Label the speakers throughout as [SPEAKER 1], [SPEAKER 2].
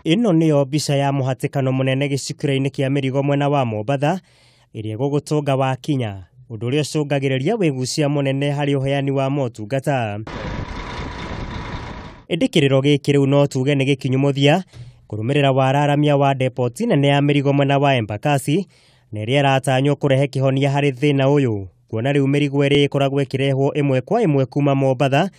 [SPEAKER 1] Ĩno nĩyo mbica ya mũhatĩkano mũnene gĩcukĩro-inĩ kĩa mĩrigo mwena wa Mombatha ĩrĩa ĩgũgũtũnga wakinya, ũndũ ũrĩa ũcũngagĩrĩria wĩgucia mũnene harĩ ũheani wa motungata. Ĩndĩ kĩrĩro gĩkĩ rĩu no tuge nĩ gĩkinyu mũthia kũrũmĩrĩra wararamia wa depoti nene ya mĩrigo mwena wa Embakasi na ĩrĩa ĩratanywo kũrehe kĩhonia harĩ thĩna ũyũ, kuona rĩu mĩrigo ĩrĩ ĩkoragwo ĩkĩrehwo ĩmwe kwa ĩmwe kuma Mombatha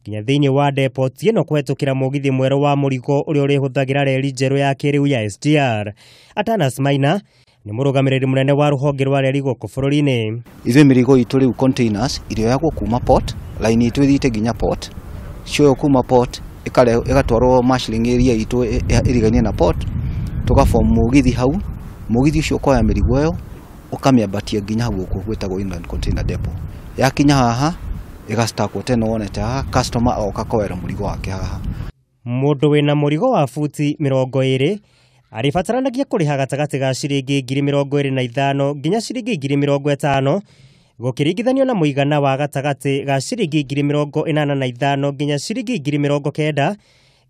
[SPEAKER 1] nginya thĩinĩ wa depoti ĩno kũhetũkĩra mũgithi mwerũ wa mũrigo ũrĩa ũrĩhũthagĩra reri njerũ ya kĩrĩu ya SGR. Atanas Maina nĩ mũrũgamĩrĩri mũnene wa rũhonge rwa reri gũkũ bũrũri-inĩ.
[SPEAKER 2] Ithuĩ mĩrigo itũ rĩu containers irĩoyagwo kuma port, line itũ ĩthiĩte nginya port, cioywo kuma port ĩgatwarwo marshalling area itũ ĩrigainie na port, tũgaform mũgithi hau, mũgithi ũcio ũkoya mĩrigo ĩyo ũkamĩambatia nginya hau gũkũ gwĩtagwo inland container depot. Yakinya haha ĩgastakwo tena wonete haha, customer oka koera mũrigo wake haha.
[SPEAKER 1] Mũndũ wĩna mũrigo wa futi 20 arĩbataranagia kũrĩha gatagatĩ ga ciringi 25,000 nginya ciringi 50,000 gũkĩringithanio na mũigana wa gatagatĩ ga ciringi 85,000 nginya ciringi 90,000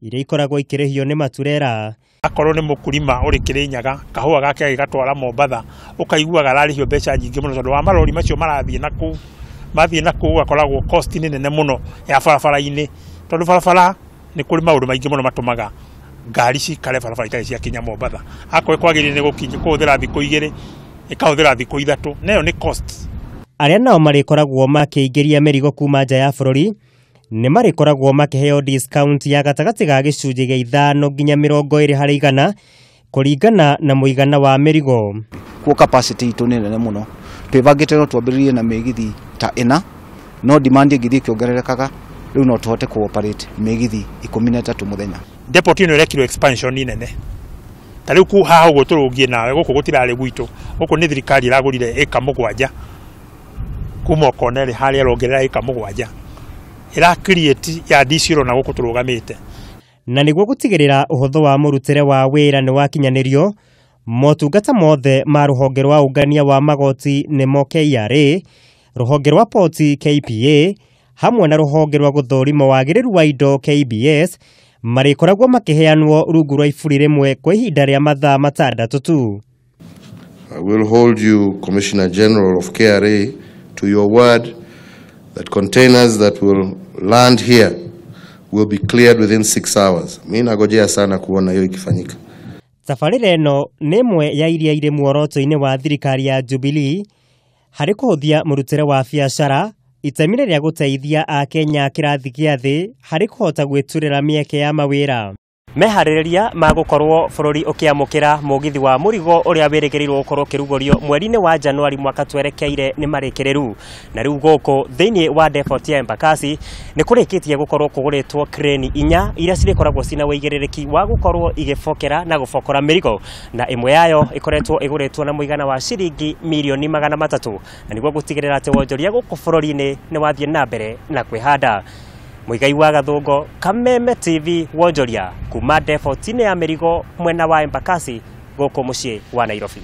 [SPEAKER 1] iria ikoragwo ikĩrĩhio nĩ maturera.
[SPEAKER 3] Akorwo nĩ mũkulima ũrĩ Kĩrĩnyaga kahũa gake agĩgatwara Mombatha ũkaiguaga ararĩhio mbeca nyingĩ mũno tondũ wa marori macio marathiĩ na kũu, mathiĩ na kũu gakoragwo cost nĩ nene mũno ya barabara-inĩ, tondũ barabara nĩ kũrĩ maũndũ maingĩ mũno matũmaga ngari cikare barabara itarĩ ciakinya Mombatha. Akorwo kwagĩrĩire nĩ gũkinya kũhũthĩra thikũ 2 ĩkahũthĩra thikũ 3, na ĩyo nĩ cost.
[SPEAKER 1] Arĩa nao marĩkoragwo makĩingĩria mĩrigo kuma nja ya bũrũri nĩ marĩkoragwo makĩheo discount ya gatagatĩ ga gĩcunjĩ gĩa 5 nginya 20 harĩ igana kũringana na mũigana wa mĩrigo.
[SPEAKER 2] Kuo capacity itũ nĩ nene mũno, twĩbangĩte no twambĩrĩrie na mĩgithi ta 4, no demand ĩngĩthiĩ ĩkĩongererekaga rĩu no tũhote kũ-operate mĩgithi 13 mũthenya.
[SPEAKER 3] Depot ĩno ĩrekirwo expansion nene, ta rĩu kũ haha ũguo tũrũngiĩ nawe gũkũ gũtirarĩ gwitũ, gũkũ nĩ thirikari ĩragũrire ĩka 7 kuma Okonerĩ harĩa ĩrongerera ĩka 7 ĩra create ya DCR na gũkũ tũrũgamĩte.
[SPEAKER 1] Na nĩguo gũtigĩrĩra ũhũthũ wa mũrutĩre wa wĩra nĩ wakinyanĩrio, motungata mothe ma rũhonge rwa ũngania wa magoti nĩmo KRA, rũhonge rwa poti KPA, hamwe na rũhonge rwa gũthũrima wagĩrĩru wa indo KBS marĩkoragwo makĩheanwo rungu rwa iburi rĩmwe kwa ihinda rĩa mathaa 6 tu.
[SPEAKER 4] I will hold you, Commissioner General of KRA, to your word that containers that will land here will be cleared within 6 hours. Mimi nagojea sana kuona hiyo ikifanyika.
[SPEAKER 1] Tabarĩra ĩno nĩ ĩmwe ya iria irĩ muoroto-inĩ wa thirikari ya Jubilee harĩ kũhũthia mũrutĩre wa biacara, itemi rĩa gũteithia Akenya kĩrathi gĩa thĩ harĩ kũhota gwĩturĩra mĩeke ya mawĩra. Meharĩrĩria ma gũkorwo bũrũri ũkĩamũkĩra mũgithi wa mũrigo ũrĩa wĩrĩgĩrĩirwo gũkorwo ũkĩrugũrio mweri-inĩ wa Januari mwaka twerekeire nĩ marĩkĩrĩru. Na rĩu gũkũ thĩinĩ wa depot ya Embakasi nĩ kũrĩkĩtie gũkorwo kũgũrĩtwo kreni 4 iria cirĩkoragwo cina ũigĩrĩrĩki wa gũkorwo igĩbokera na gũbokora mĩrigo, na ĩmwe yayo ĩkoretwo ĩgũrĩtwo na mũigana wa ciringi mirioni 300, na nĩguo gũtigĩrĩra atĩ wonjoria gũkũ bũrũri-inĩ nĩ wathiĩ na mbere na kwĩhanda. Muigai wa Gathũngo, Kameme TV, wonjoria kuma depot-inĩ ya mĩrigo mwena wa Embakasi gũkũ mũciĩ wa Nairobi.